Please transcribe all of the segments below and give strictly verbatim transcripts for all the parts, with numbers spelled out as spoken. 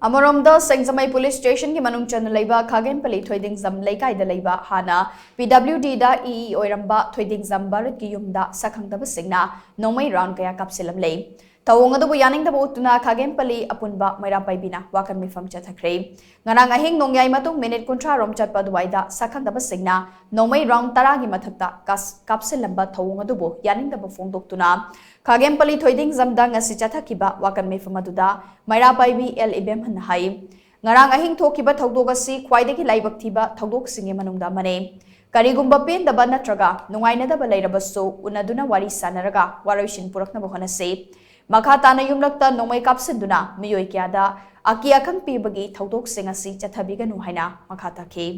ꯑꯃꯔꯣꯝꯗ, ꯁꯤꯡꯖꯃꯩ ꯄꯨꯂꯤꯁ ꯁ꯭ꯇꯦꯁꯟꯒꯤ ꯃꯅꯨꯡ ꯆꯟꯅ ꯂꯩꯕ ꯈꯥꯒꯦꯝꯄꯜꯂꯤ ꯊꯣꯏꯗꯤꯡꯖꯝ ꯂꯩꯀꯥꯏꯗ ꯂꯩꯕ ꯍꯥꯟꯅ ꯄꯤ ꯗꯕ꯭ꯂꯤꯎ ꯗꯤꯗ ꯏ ꯏ ꯑꯣꯏꯔꯝꯕ ꯊꯣꯏꯗꯤꯡꯖꯝ ꯚꯥꯔꯠꯀꯤ ꯌꯨꯝꯗ ꯁꯛꯈꯪꯗꯕꯁꯤꯡꯅ ꯅꯣꯡꯃꯩ ꯔꯥꯎꯟ ꯀꯌꯥ ꯀꯥꯞꯁꯤꯜꯂꯝꯂꯦ꯫ ꯊꯧꯑꯣꯡ ꯑꯗꯨꯕꯨ ꯌꯥꯅꯤꯡꯗꯕ ꯎꯠꯇꯨꯅ ꯈꯥꯒꯦꯝꯄꯜꯂꯤ ꯑꯄꯨꯟꯕ ꯃꯩꯔꯥ ꯄꯥꯏꯕꯤꯅ ꯋꯥꯀꯟ ꯃꯤꯐꯝ ꯆꯠꯊꯈ꯭ꯔꯦ꯫ ꯉꯔꯥꯡ ꯑꯍꯤꯡ ꯅꯣꯡꯌꯥꯏ ꯃꯇꯨꯡ ꯃꯤꯅꯤꯠ ꯀꯨꯟꯊ꯭ꯔꯥ ꯔꯣꯝ ꯆꯠꯄ ꯑꯗꯨꯋꯥꯏꯗ ꯁꯛꯈꯪꯗꯕꯁꯤꯡꯅ ꯅꯣꯡꯃꯩ ꯔꯥꯎꯟ ꯇꯔꯥꯒꯤ ꯃꯊꯛꯇ ꯀꯥꯞꯁꯤꯜꯂꯝꯕ ꯊꯧꯑꯣꯡ ꯑꯗꯨꯕꯨ ꯌꯥꯅꯤꯡꯗꯕ ꯐꯣꯡꯗꯣꯛꯇꯨꯅ ꯈꯥꯒꯦꯝꯄꯜꯂꯤ ꯊꯣꯏꯗꯤꯡꯖꯝꯗ ꯉꯁꯤ ꯆꯠꯊꯈꯤꯕ ꯋꯥꯀꯟ ꯃꯤꯐꯝ ꯑꯗꯨꯗ ꯃꯩꯔꯥ ꯄꯥꯏꯕꯤ ꯑꯦꯜ ꯏꯕꯦꯝꯍꯟꯅ ꯍꯥꯏ, ꯉꯔꯥꯡ ꯑꯍꯤꯡ ꯊꯣꯛꯈꯤꯕ ꯊꯧꯗꯣꯛ ꯑꯁꯤ ꯈ꯭ꯋꯥꯏꯗꯒꯤ ꯂꯥꯏꯕꯛ ꯊꯤꯕ ꯊꯧꯗꯣꯛꯁꯤꯡꯒꯤ ꯃꯅꯨꯡꯗ ꯑꯃꯅꯤ꯫ ꯀꯔꯤꯒꯨꯝꯕ ꯄꯦꯟꯗꯕ ꯅꯠꯇ꯭ꯔꯒ ꯅꯨꯡꯉꯥꯏꯅꯗꯕ ꯂꯩꯔꯕꯁꯨ ꯎꯅꯗꯨꯅ ꯋꯥꯔꯤ ꯁꯥꯟꯅꯔꯒ ꯋꯥꯔꯣꯏꯁꯤꯟ ꯄꯨꯔꯛꯅꯕ ꯍꯣꯠꯅꯁꯤ꯫ ꯃꯈꯥ ꯇꯥꯅ ꯌꯨꯝꯂꯛꯇ ꯅꯣꯡꯃꯩ ꯀꯥꯞꯁꯤꯟꯗꯨꯅ ꯃꯤꯑꯣꯏ ꯀꯌꯥꯗ ꯑꯀꯤ ꯑꯈꯪ ꯄꯤꯕꯒꯤ ꯊꯧꯗꯣꯛꯁꯤꯡ ꯑꯁꯤ ꯆꯠꯊꯕꯤꯒꯅꯨ ꯍꯥꯏꯅ ꯃꯈꯥ ꯇꯥꯈꯤ꯫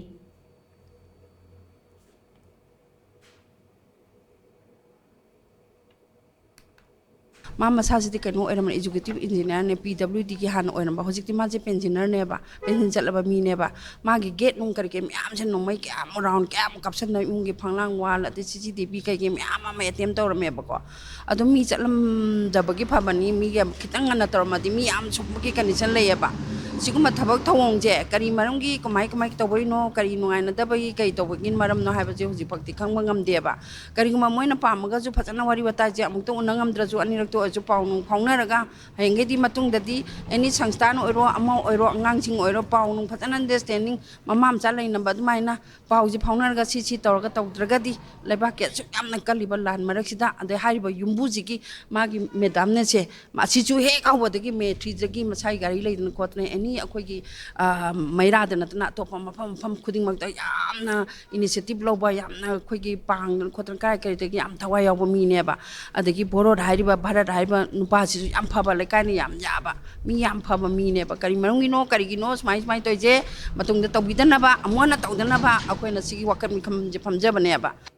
ꯃꯥ ꯃꯁꯥꯁꯤꯗꯤ ꯀꯩꯅꯣ ꯑꯣꯏꯔꯝꯕꯅꯤ, ꯑꯦꯖꯨꯀꯦꯇꯤꯚ ꯏꯟꯖꯤꯅꯤꯌꯥꯔꯅꯦ, ꯄꯤ ꯗꯕ꯭ꯂꯤꯎ ꯗꯤꯒꯤ ꯍꯥꯟꯅ ꯑꯣꯏꯔꯝꯕ꯫ ꯍꯧꯖꯤꯛꯇꯤ ꯃꯥꯁꯦ ꯄꯦꯟꯁꯤꯅꯔꯅꯦꯕ, ꯄꯦꯟꯁꯤꯟ ꯆꯠꯂꯕ ꯃꯤꯅꯦꯕ꯫ ꯃꯥꯒꯤ ꯒꯦꯠ ꯅꯨꯡ ꯀꯔꯤ ꯀꯔꯤ ꯃꯌꯥꯝꯁꯦ ꯅꯣꯡꯃꯩ ꯀꯌꯥ ꯑꯃ, ꯔꯥꯎꯟ ꯀꯌꯥ ꯑꯃ ꯀꯥꯞꯁꯟꯗꯅ, ꯏꯃꯨꯡꯒꯤ ꯐꯪꯂꯥꯡ ꯋꯥꯜ, ꯑꯗꯩ ꯁꯤ ꯁꯤ ꯇꯤ ꯚꯤ ꯀꯩ ꯀꯩ ꯃꯌꯥꯝ ꯑꯃ ꯑꯦꯇꯦꯝ ꯇꯧꯔꯝꯃꯦꯕꯀꯣ꯫ ꯑꯗꯨꯝ ꯃꯤ ꯆꯠꯂꯝꯗꯕꯒꯤ ꯐꯕꯅꯤ, ꯃꯤꯒ ꯈꯤꯇꯪ ꯉꯟꯅ ꯇꯧꯔꯝꯃꯗꯤ ꯃꯤ ꯌꯥꯝ ꯁꯣꯛꯄꯒꯤ ꯀꯟꯗꯤꯁꯟ ꯂꯩꯌꯦꯕ꯫ ꯁꯤꯒꯨꯝꯕ ꯊꯕꯛ ꯊꯧꯑꯣꯡꯁꯦ ꯀꯔꯤ ꯃꯔꯝꯒꯤ, ꯀꯃꯥꯏ ꯀꯃꯥꯏ ꯇꯧꯕꯩꯅꯣ, ꯀꯔꯤ ꯅꯨꯡꯉꯥꯏꯅꯗꯕꯒꯤ, ꯀꯔꯤ ꯇꯧꯕꯒꯤ ꯃꯔꯝꯅꯣ ꯍꯥꯏꯕꯁꯦ ꯍꯧꯖꯤꯛꯐꯥꯎꯗꯤ ꯈꯪꯕ ꯉꯝꯗꯦꯕ꯫ ꯀꯔꯤꯒꯨꯝꯕ ꯃꯣꯏꯅ ꯄꯥꯝꯃꯒꯁꯨ ꯐꯖꯅ ꯋꯥꯔꯤ ꯋꯥꯇꯥꯏꯁꯦ ꯑꯃꯨꯛꯇ ꯎꯅ ꯉꯝꯗ꯭ꯔꯁꯨ ꯑꯅꯤꯔꯛꯇ ꯑꯣꯏꯔꯁꯨ ꯄꯥꯎ ꯅꯨꯡ ꯐꯥꯎꯅꯔꯒ ꯍꯌꯦꯡꯈꯩꯗꯤ ꯃꯇꯨꯡꯗꯗꯤ ꯑꯦꯅꯤ ꯁꯪꯁꯊꯥꯟ ꯑꯣꯏꯔꯣ, ꯑꯃ ꯑꯣꯏꯔꯣ, ꯑꯉꯥꯡꯁꯤꯡ ꯑꯣꯏꯔꯣ, ꯄꯥꯎ ꯅꯨꯡ ꯐꯖꯅ ꯑꯟꯗꯔꯁꯇꯦꯟꯗꯤꯡ ꯃꯃꯥ ꯃꯆꯥ ꯂꯩꯅꯕ ꯑꯗꯨꯃꯥꯏꯅ ꯄꯥꯎꯁꯦ ꯐꯥꯎꯅꯔꯒ ꯁꯤ ꯁꯤ ꯇꯧꯔꯒ ꯇꯧꯗ꯭ꯔꯒꯗꯤ ꯂꯩꯕꯥꯛꯀꯤ ꯑꯁꯨꯛ ꯌꯥꯝꯅ ꯀꯜꯂꯤꯕ ꯂꯥꯟ ꯃꯔꯛꯁꯤꯗ, ꯑꯗꯩ ꯍꯥꯏꯔꯤꯕ ꯌꯨꯝꯕꯨꯁꯤꯒꯤ ꯃꯥꯒꯤ ꯃꯦꯗꯥꯝꯅꯁꯦ ꯑꯁꯤꯁꯨ ꯍꯦꯛ ꯍꯧꯕꯗꯒꯤ ꯃꯦ ꯊ꯭ꯔꯤꯗꯒꯤ ꯃꯁꯥꯒꯤ ꯒꯥꯔꯤ ꯂꯩꯗꯅ ꯈꯣꯠꯇꯅ ꯑꯦꯅꯤ ꯑꯩꯈꯣꯏꯒꯤ, ꯑ, ꯃꯩꯔꯥꯗ ꯅꯠꯇꯅ ꯑꯇꯣꯞꯄ ꯃꯐꯝ ꯃꯐꯝ ꯈꯨꯗꯤꯡꯃꯛꯇ ꯌꯥꯝꯅ ꯏꯅꯤꯁꯤꯌꯦꯇꯤꯚ ꯂꯧꯕ, ꯌꯥꯝꯅ ꯑꯩꯈꯣꯏꯒꯤ ꯄꯥꯡꯗꯅ ꯈꯣꯠꯇꯅ ꯀꯥꯏ ꯀꯔꯤꯗꯒꯤ ꯌꯥꯝ ꯊꯋꯥꯏ ꯌꯥꯎꯕ ꯃꯤꯅꯦꯕ꯫ ꯑꯗꯒꯤ ꯚꯣꯔꯣꯠ ꯍꯥꯏꯔꯤꯕ, ꯚꯥꯔꯠ ꯍꯥꯏꯔꯤꯕ ꯅꯨꯄꯥꯁꯤꯁꯨ ꯌꯥꯝ ꯐꯕ, ꯂꯩꯀꯥꯏꯅ ꯌꯥꯝ ꯌꯥꯕ, ꯃꯤ ꯌꯥꯝ ꯐꯕ ꯃꯤꯅꯦꯕ꯫ ꯀꯔꯤ ꯃꯔꯝꯒꯤꯅꯣ, ꯀꯔꯤꯒꯤꯅꯣ ꯁꯨꯃꯥꯏ ꯁꯨꯃꯥꯏꯅ ꯇꯧꯔꯤꯁꯦ, ꯃꯇꯨꯡꯗ ꯇꯧꯕꯤꯗꯅꯕ, ꯑꯃꯨꯛ ꯍꯟꯅ ꯇꯧꯗꯅꯕ ꯑꯩꯈꯣꯏꯅ ꯁꯤꯒꯤ ꯋꯥꯀꯠ ꯃꯤꯐꯝꯁꯦ ꯐꯝꯖꯕꯅꯦꯕ꯫